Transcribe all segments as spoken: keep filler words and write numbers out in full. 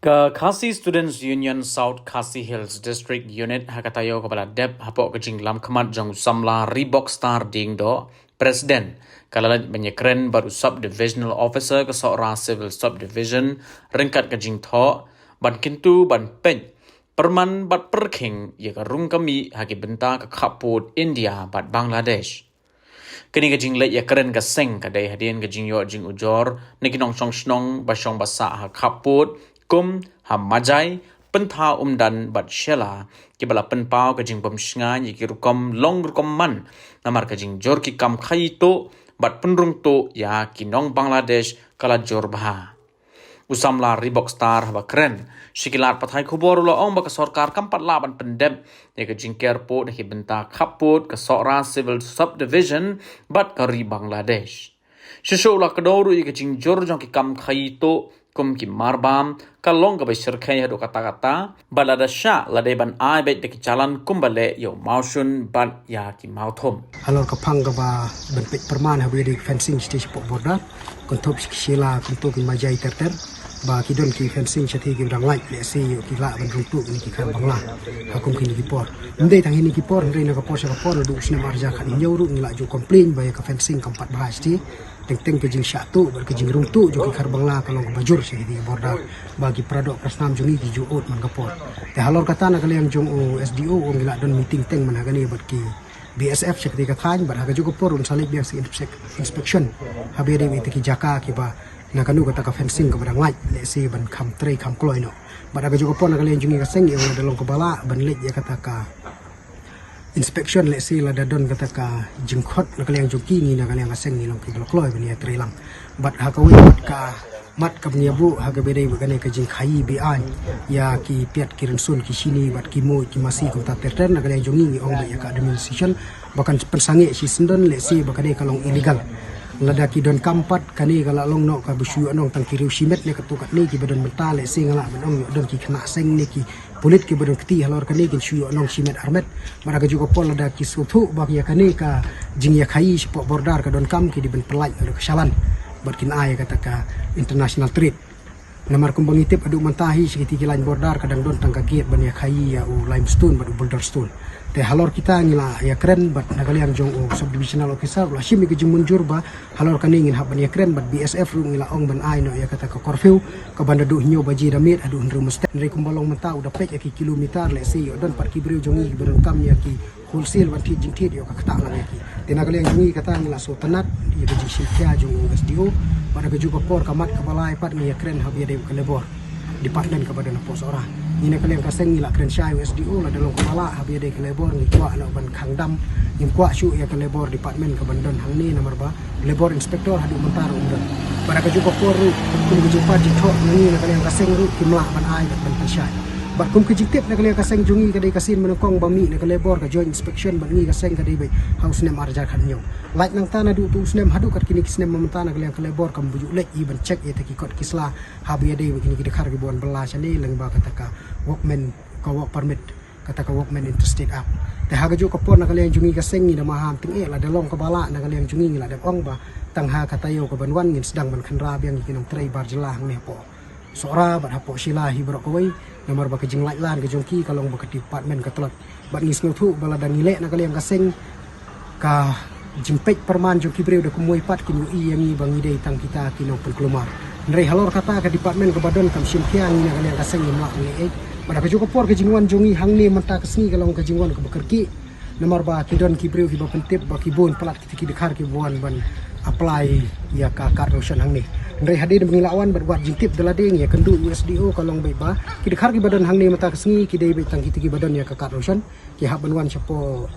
Ka Khasi Students Union South Khasi Hills District Unit ha ka taïew kaba la dep hapoh ka jinglam khmat jong u samla Reebok Star Diengdoh, President, ka la leit ban ïakren bad u Sub Divisional Officer ka Sohra Civil Subdivision ryngkat ka jingthoh ban kyntu ban peit pyrman bad pyrkhing ïa ka rung ka mih ha ki bynta ka khappud India bad Bangladesh. Kane ka jingleit ïakren ka seng ka dei hadien ka jingïoh jingujor na ki nongshong shnong ba shong ba sah ha khappud kum ha Majai, Pyntha, Umdan bad Shella, kiba la pynpaw ka jingbym shngaiñ ïa ki rukom long rukom man namar ka jingjur ki kam khaïi tuh bad pynrung tuh ïa ki nong Bangladesh ka la jur bha. U samla Reebok Star haba kren sha ki lad pathai khubor u la ong ba ka sorkar kam pat lah ban pyndep ïa ka jingker pud ha ki bynta khappud ka Sohra Civil Subdivision bad ka ri Bangladesh. Shuh shuh u la kdew ruh ïa ka jingjur jong ki kam khaïi tuh kum ki marbam, ka long kaba shyrkhei haduh katta katta, bad lada shah la dei ban ai beit da ki jyllan kumba leh ïa u mawshun bad ïa ki mawthum. Halor ka phang kaba ban peit pyrman haba ïadei ka fencing shatei shapoh border, kynthup sha ki Shella kumto ki Majai ter ter, ba ki don ki fencing shatei kiba dang lait, lehse ïoh ki lah ban rung tuh kine ki khar Bangla ha kum kine ki por. Ym dei tang kine ki por, hynrei na ka por sha ka por, naduh u snem ar hajar khathynñiew ruh ngi la ju complain ba ïa ka fencing kam pat bha shatei. Teng teng ka jingshah tuh bad ka jingrung tuh jong ki khar Bangla ka long kaba jur sha kine ki border, ba ki paradoh parasnam jong ngi ki ju ud man ka por. Te halor kata na ka liang jong u S D O u ong ngi la don meeting teng man ha kane bad ki B S F sha katei ka thaiñ bad ha kajuh ka por un sa leit biang sa inspe-, inspection haba ïadei bad kita ki jaka kiba na kano kata ka fencing kaba dang lait, lehse ban kham trei kham kloi noh. Bad ha kajuh ka por na ka liang jong ngi ka seng ngi ong lada long kaba lah ban leit ïa kata ka inspection, lehse lada don kata ka jingkhot na ka liang jong ki, ngi na ka liang ka seng ngi long kiba la kloi ban ïa trei lang. Bad ha kawei pat ka mat kaba ngi ïa buh ha kaba ïadei bad kane ka jingkhaïi be-aiñ ïa ki piat ki rynsun ki shini bad ki muid ki masi kumta ter ter, na ka liang jong ngi ngi ong beit ïa ka administration ba kan pynsangeh shisyndon, lehse ba kane ka long illegal. Lada ki donkam pat kane ka la long noh kaba shu ïoh nong tang ki riew shimet ne katto katne kiba don mynta, lehse nga lah ban ong ïoh don ki khynnah seng ne ki pulit kiba don kti halor kane kin shu ïoh nong shimet armet. Bad ha kajuh ka por lada ki sngewthuh ba ïa kane ka jingïakhaïi shapoh border ka donkam, ki dei ban pyllait noh da ka shalan bad kin ai ïa kata ka international trade. Namar kumba ngi tip haduh mynta hi sha kitei ki lain border ka dang don tang ka gate ban ïakhaïi ïa u limestone bad u boulder stone. Te halor kita ngi la ïakren bad na ka liang jong u sub divisional officer u la shim ïa ka jingmynjur ba halor kane ngin hap ban ïakren bad B S F ruh ngi la ong ban ai noh ïa kata ka curfew kaba naduh hynñiew baje da miet haduh hynriew mynstep. Hynrei kumba long mynta u da peit ïa ki kilometer, lehse ïoh don pat ki briew jong ngi kiba donkam ïa ki wholesale ban thied jingthied, ïoh ka ktah lang ïa ki. Te na ka liang jong ngi kata ngi la sngewtynnat ïa ka jingshim khia jong u S D O. Bad ha kajuh ka por ka mat kaba lai pat ngi ïakren haba ïadei bad ka labour department kaba don hapoh Sohra. Ngi na ka liang ka seng ngi la kren shai u S D O, lada long kaba lah haba ïadei ka labour ngi kwah noh ban khang dam, ngim kwah shuh ïa ka labour department kaban don hangne namar ba labour inspector haduh mynta ruh um don. Bad ha kajuh ka por ruh kum ka jingpad jingthoh na ngi na ka liang ka seng ruh kim lah ban ai bad ban pynshai. Bad kum ka jingtip na ka liang ka seng jong ngi ka dei ka sien ba nyngkong ba mih na ka labour ka joint inspection bad ngi ka seng ka dei beit ha u snem ar hajar khathynñiew. Lait nangta naduh uto u snem haduh kat kine ki snem mynta na ka liang ka labour kam ju leit hi ban check ïa kita ki kot ki sla haba ïadei bad kine ki dkhar kiba wan bylla shane lyngba kata ka workman, ka work permit, kata ka Workmen Interstate Act. Te ha kajuh ka por na ka liang jong ngi ka seng ngi da maham tyngeh, lada long kaba lah na ka liang jong ngi ngi la dep ong ba tang ha ka taïew kaban wan ngin sdang ban kynrah biang ïa ki nongtrei bar jylla hangne hapoh Sohra bad hapoh Shella hi baroh kawei. Namar ba ka jinglait lan ka jong ki ka long ba ka department ka tlot. Bad ngi sngewthuh ba lada ngi leh na ka liang ka seng, ka jingpeit pyrman jong ki briew da kumwei pat kin ïohi ïa ngi ba ngi dei tang kita ki nongpynkulmar. Hynrei halor kata ka department kaba don kam shim khia ngi na ka liang ka seng ngim lah ban leh ei. Bad ha kajuh ka por ka jingwan jong ngi hangne mynta ka sngi ka long ka jingwan kaba kyrkieh. Namar ba ki don ki briew kiba pyntip ba ki bun palat kita ki dkhar kiba wan ban apply ïa ka card ration hangne. Hynrei hadien ba ngi la wan bad wad jingtip da lade ngi ïakynduh u S D O ka long beit ba ki dkhar kiba don hangne mynta ka sngi ki dei beit tang kita kiba don ïa ka card ration. Ki hap ban wan shapoh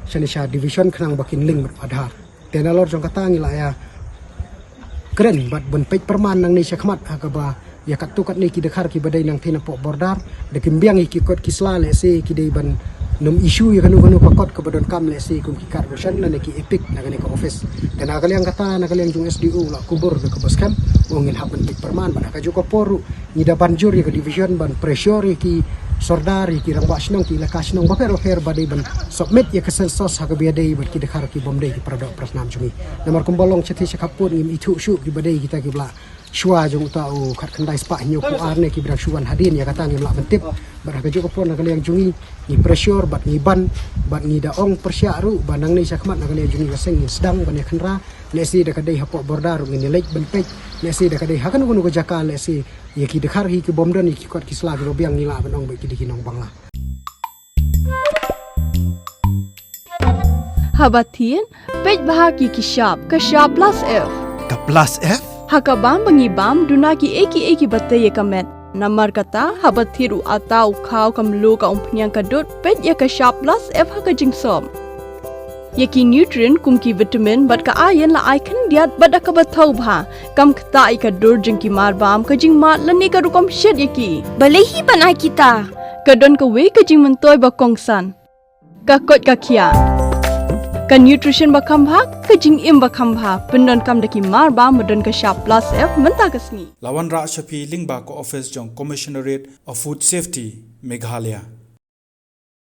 shane sha division khnang ba kin link bad u Aadhaar. Te nalor jong kata ngi la ïakren bad ban peit pyrman nangne shakhmat ha kaba ïa katto katne ki dkhar kiba dei nangthie napoh border da kim biang ïa ki kot ki sla, lehse ki dei ban nym issue ïa kano kano ka kot kaba donkam, lehse kum ki card ration lane ki EPIC na kane ka office. Te na ka liang kata na ka liang jong u S D O u la kubur da kaba skhem, u ong ngin hap ban peit pyrman bad ha kajuh ka por ruh ngi da ban jur ïa ka division ban pressure ïa ki sordar, ïa ki rangbah shnong, ki elaka shnong bapher bapher ba dei ban submit ïa ka census ha kaba ïadei bad ki dkhar kibym dei ki paradoh parasnam jong ngi. Namar kumba long shatei sha khappud ngim ithuh shuh kiba dei kita kiba la Shuwa jong uta u khatkhyndai spah hynñiewphew ar ne ki briew shu wan hadien, ïa kata ngim lah ban tip. Bad ha kajuh ka por na ka liang jong ngi, ngi pressure bad ngi ban, bad ngi da ong pyrshah ruh ba nangne sha khmat na ka liang jong ngi ka seng ngin sdang ban ïa khynra. Lehse da ka dei hapoh border ruh ngin ïa leit ban peit. Lehse da ka dei ha kano kano ka jaka, lehse ïa ki dkhar hi ki bym don ïa ki kot ki sla kiba biang, ngi lah ban ong ba ki dei ki nongbangla. Haba thied, peit bha ki ki shap, ka shap plus F. Ka plus F? Ha ka bam ba ngi bam, duna ki ei ki ei kiba tei ïa ka met. Namar kata, haba thied u atta, u khaw, ka mluh, ka umphniang, ka dud, peit ïa ka shap plus F ha ka jingsop. Ïa ki nutrient kum ki vitamin bad ka iron la ai khyndiat bad da kaba thaw bha. Kam ktah ïa ka dur jong ki mar bam, ka jingmad lane ka rukom shet ïa ki. Balei hi ban ai kita? Ka don kawei ka jingmyntoi ba kongsan. Ka koit ka khiah. Ka nutrition ba kham bha, ka jingim ba kham bha. Pyndonkam da ki mar bam ba don ka shap plus F mynta ka sngi. La wanrah sha phi lyngba ka office jong Commissionerate of Food Safety, Meghalaya.